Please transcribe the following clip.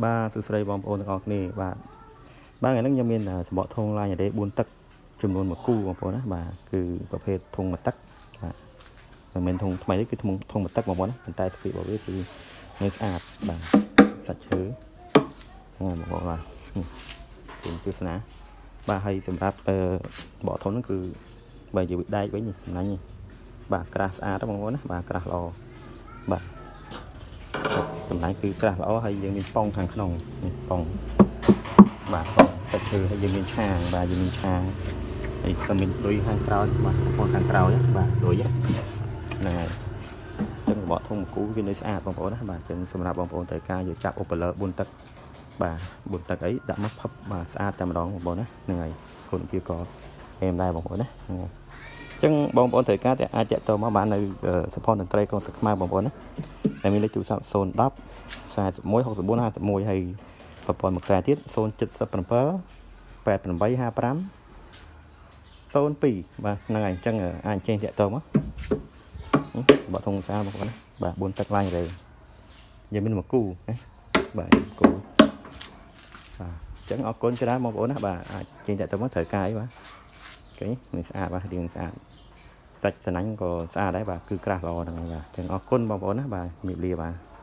បាទសួស្តីបងប្អូនទាំងអស់គ្នាបាទបាទថ្ងៃនេះខ្ញុំមានសំបកធុងឡាញរ៉េ4ទឹកចំនួន1គូបងប្អូនណាបាទគឺប្រភេទធុងមួយទឹកបាទមិនមែនធុងថ្មីទេគឺធុងធុងមួយទឹកបងប្អូនណាប៉ុន្តែសភាពរបស់វាគឺនៅស្អាតបាទសាច់ឈើហ្នឹងហើយបងប្អូនបាទនេះគឺទស្សនាបាទហើយសម្រាប់អឺបកធុងហ្នឹងគឺបើនិយាយពីដែកវិញនេះចំណាញ់នេះបាទក្រាស់ស្អាតណាបងប្អូនណាបាទក្រាស់ល្អបាទ តម្លៃគឺក្រាស់ល្អហើយយើងមានប៉ុងខាងក្នុងនេះប៉ុងបាទប៉ុងទឹកឈើហើយយើងមានឆាងបាទយើងមានឆាងហើយក៏មានលុយខាងក្រោយបាទបងប្អូនខាងក្រោយណាបាទលុយហ្នឹងហើយអញ្ចឹងរបកធំគូវានៅស្អាតបងប្អូនណាបាទអញ្ចឹងសម្រាប់បងប្អូនត្រូវការយកចាប់អូប៉ាឡឺ4ទឹកបាទ4ទឹកអីដាក់មកផឹបបាទស្អាតតែម្ដងបងប្អូនណាហ្នឹងហើយគុណភាពក៏អេមដែរបងប្អូនណាហ្នឹងហើយអញ្ចឹងបងប្អូនត្រូវការតែអាចតាក់ទងមកបាននៅសុផនតន្ត្រីក្រុងទឹកខ្មៅបងប្អូនណា ដែលមានលេខទូរស័ព្ទ010 41 64 51ហើយប្រព័ន្ធមួយខ្សែទៀត077 88 55 02បាទហ្នឹងហើយអញ្ចឹងអាចចេញតាក់ទងមកបកធុងសាបងប្អូនណាបាទ4ទឹកឡាញ់រេយើងមានមួយគូណាបាទគូបាទអញ្ចឹងអរគុណច្រើនបងប្អូនណាបាទអាចចេញតាក់ទងមកត្រូវការអីបាទឃើញនេះស្អាតបាទរៀងស្អាតសាច់សណាញ់ក៏ស្អាតដែរបាទគឺក្រាស់ល្អហ្នឹងហើយបាទអញ្ចឹងអរគុណបងប្អូនណាបាទជំរាបលាបាទ។